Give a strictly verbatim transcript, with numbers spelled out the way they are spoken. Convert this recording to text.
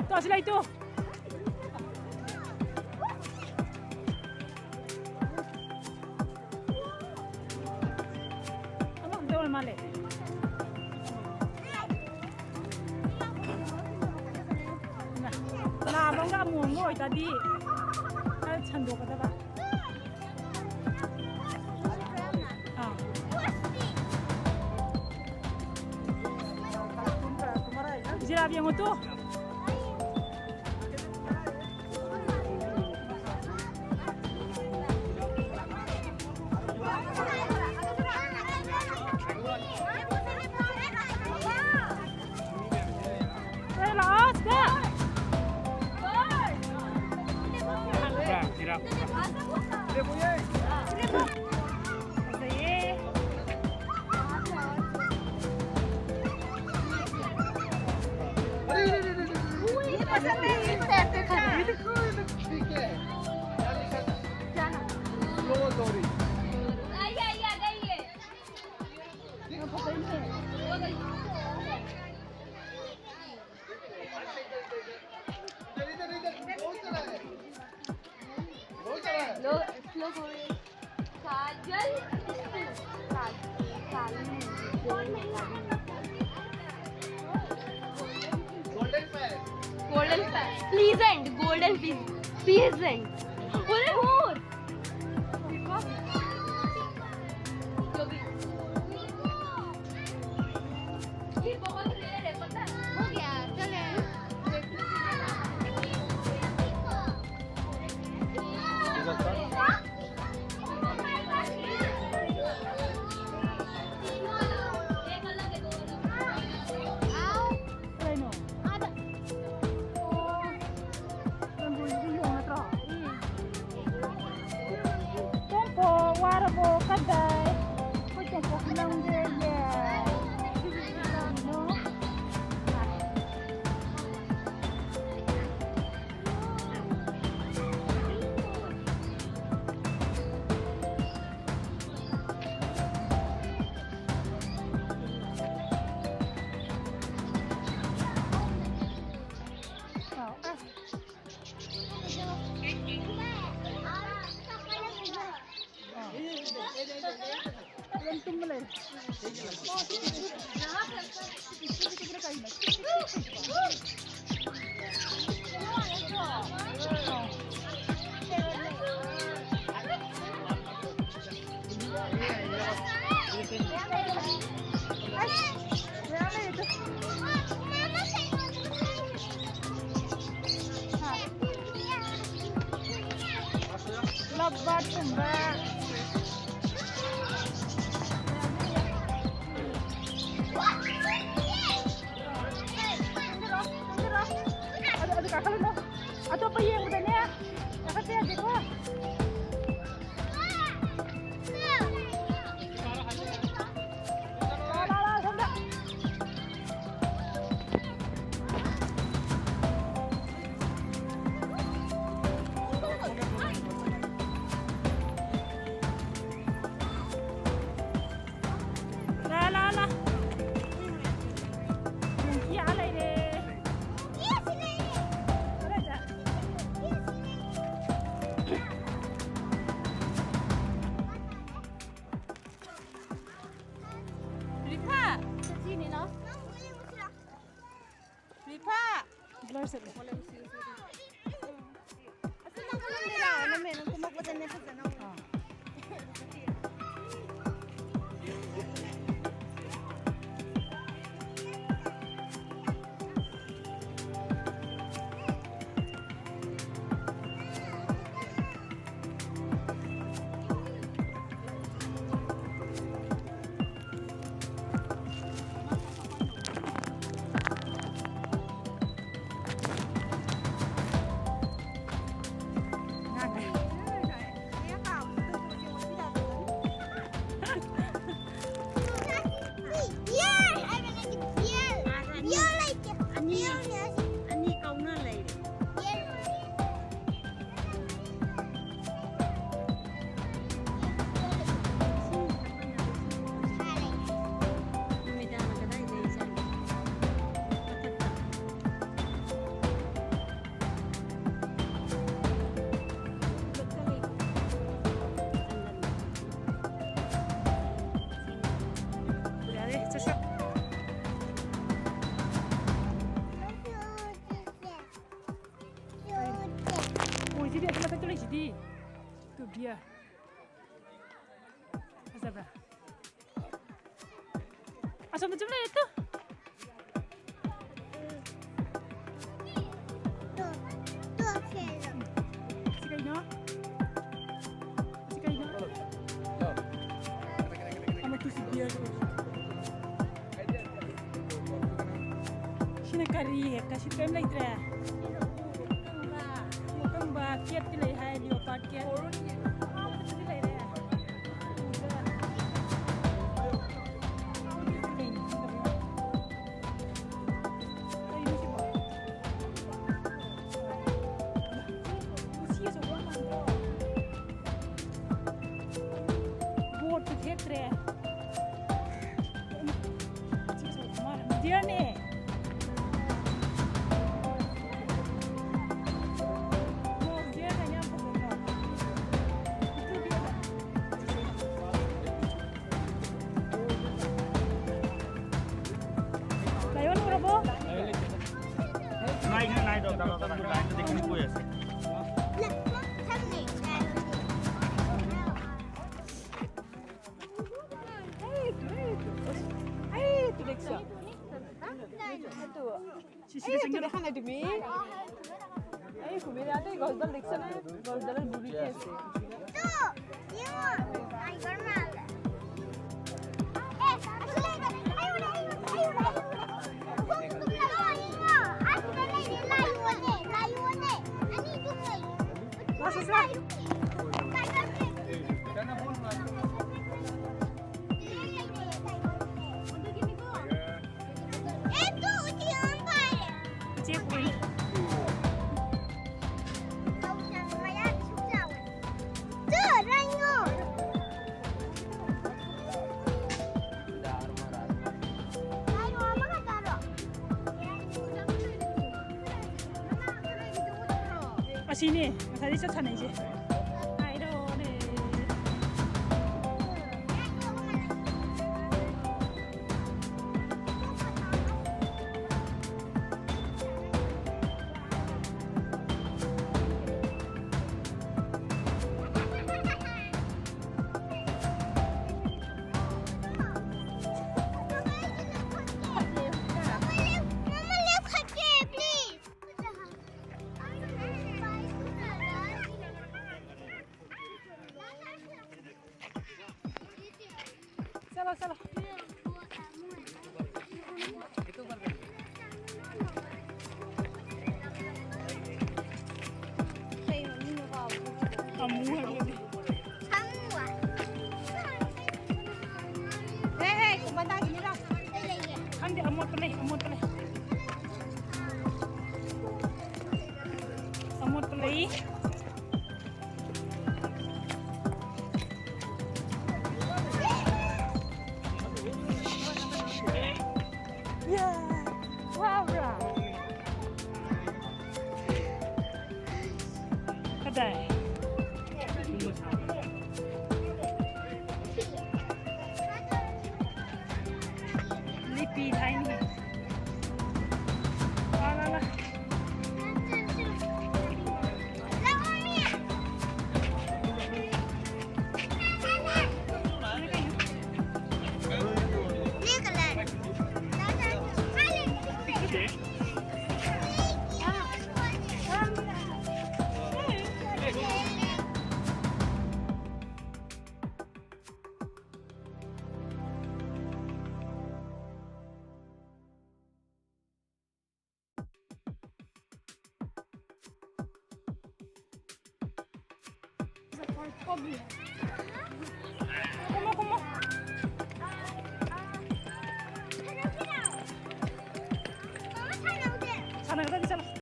ꯇꯣ, ꯑꯁꯤ ꯂꯩ ꯇꯨ꯫ ꯑꯃꯈꯛꯇ ꯑꯣꯏꯔ ꯃꯥꯜꯂꯦ꯫ ꯂꯥꯕ ꯑꯃꯒ ꯑꯃꯣꯝꯒ ꯑꯣꯏꯇꯥꯔꯗꯤ ꯈꯔ ꯁꯟꯗꯣꯛꯀꯗꯕ꯫ ꯑꯥ꯫ ꯖꯤꯔꯥꯞ ꯌꯦꯡꯉꯣ two. Golden peasant, golden peasant. बोले मोर। ये बहुत रेयर है, पता है? हो गया, चले। आओ। ꯀꯩꯅꯣ? ꯑꯥꯗ꯫ ꯑꯣ꯫ ꯇꯣꯝꯄꯣꯛ, ꯋꯥꯔꯕꯣ? ꯀꯗꯥꯏ? ꯑꯩꯈꯣꯏ ꯇꯣꯝꯄꯣꯛꯀꯤ ꯂꯧꯗꯦ꯫ ꯌꯦ꯫ ꯀꯔꯤꯅꯣ? ꯇꯨꯝꯃ ꯂꯩꯔꯦ꯫ Love bird ꯀꯨꯝꯕ꯫ ꯑꯗꯨ, ꯑꯗꯨ ꯀꯥꯈꯠꯂꯨꯅꯨ꯫ ꯑꯇꯣꯞꯄ ꯌꯦꯡꯕꯗꯅꯦ ꯀꯥꯈꯠꯄ ꯌꯥꯗꯦꯀꯣ꯫ ꯂꯥ, ꯂꯥ, ꯂꯥ, ꯁꯣꯝꯗ꯫ ꯂꯥ, ꯂꯥ, ꯂꯥ꯫ ꯃꯣꯡꯀꯤ ꯑꯥ ꯂꯩꯔꯦ꯫ ꯀꯗꯥꯏꯗ? ꯔꯤꯐꯥ! ꯔꯤꯐꯥ! Blur ꯆꯠꯂꯦ꯫ ꯑꯁꯤ ꯅꯪ ꯀꯨꯝꯃꯝꯗꯦ ꯂꯥꯛꯑꯣ, ꯅꯪ ꯃꯦꯝ ꯀꯨꯝꯃꯛꯄꯗꯅꯦ ꯐꯖꯅ ꯎꯔꯦ꯫ ꯑꯥ꯫ ꯕꯤꯌꯔ꯫ ꯐꯖꯕ꯭ꯔꯥ? ꯑꯁꯣꯝꯗ ꯆꯨꯝ ꯂꯩꯔꯦ ꯇꯨ꯫ ꯁꯤ ꯀꯩꯅꯣ? ꯁꯤ ꯀꯩꯅꯣ? ꯑꯃ ꯇꯨ ꯁꯤ ꯕꯤꯌꯔ꯫ ꯁꯤꯅ ꯀꯔꯤ? ꯀꯩꯁꯨ ꯀꯔꯤꯝ ꯂꯩꯇ꯭ꯔꯦ꯫ ꯑꯀꯪꯕ ꯀꯦꯠꯇꯤ ꯂꯩ ꯍꯥꯏ, ꯂꯤꯑꯣꯄꯥꯔꯠ ꯀꯦꯠ꯫ ꯑꯉꯥꯎꯕꯗꯨꯗꯤ ꯂꯩꯔꯦ꯫ ꯀꯩꯅꯣ ꯁꯤꯕꯣ? ꯎꯆꯤ ꯑꯆꯧꯕ ꯌꯥꯝ ꯃꯥꯟꯗ꯭ꯔꯣ? ꯕꯣꯠꯇꯨ ꯊꯦꯛꯇ꯭ꯔꯦ꯫ ꯗꯤꯌꯔꯅꯦ꯫ ꯗꯤꯌꯔꯅꯦ, ꯌꯥꯝ ꯐꯖꯗ꯭ꯔꯣ? ꯂꯥꯏꯑꯣꯟ ꯎꯔꯕꯣ? নাই, নাই, নাই, দরকার, দরকার, নাই, দেখে নিয়ে কই আছে। এই তো দেখছো? এই তো দেখা নাই তুমি? এই কুমির, এই গছডাল দেখছো না? গছডালের গুড়িতে আছে। ꯑꯁꯤꯅꯦ ꯉꯁꯥꯏꯗꯩ ꯆꯠ ꯁꯥꯟꯅꯩꯁꯦ꯫ ꯍꯥꯏꯔꯣꯅꯦ꯫ ꯆꯠꯂꯣ꯫ ꯑꯃꯨ ꯍꯥꯏꯕꯅꯦ꯫ ꯍꯦ, ꯍꯦ, ꯀꯨꯝꯕꯟꯗꯥꯒꯤꯅꯤꯅ꯫ ꯈꯪꯗꯦ, ꯑꯃꯣꯠꯄ ꯂꯩ, ꯑꯃꯣꯠꯄ ꯂꯩ꯫ ꯑꯃꯣꯠꯄ ꯂꯩ꯫ ꯌꯥ, ꯋꯥꯕ꯭ꯔꯥ? ꯀꯗꯥꯏ? ꯂꯤꯄꯤ ꯊꯥꯏꯅꯤ꯫ ꯂꯥ, ꯂꯥ, ꯂꯥ꯫ ꯀꯨꯝꯃꯣ, ꯀꯨꯝꯃꯣ꯫ ꯁꯥꯟꯅꯒꯗꯕꯅꯤ, ꯆꯠꯂꯣ꯫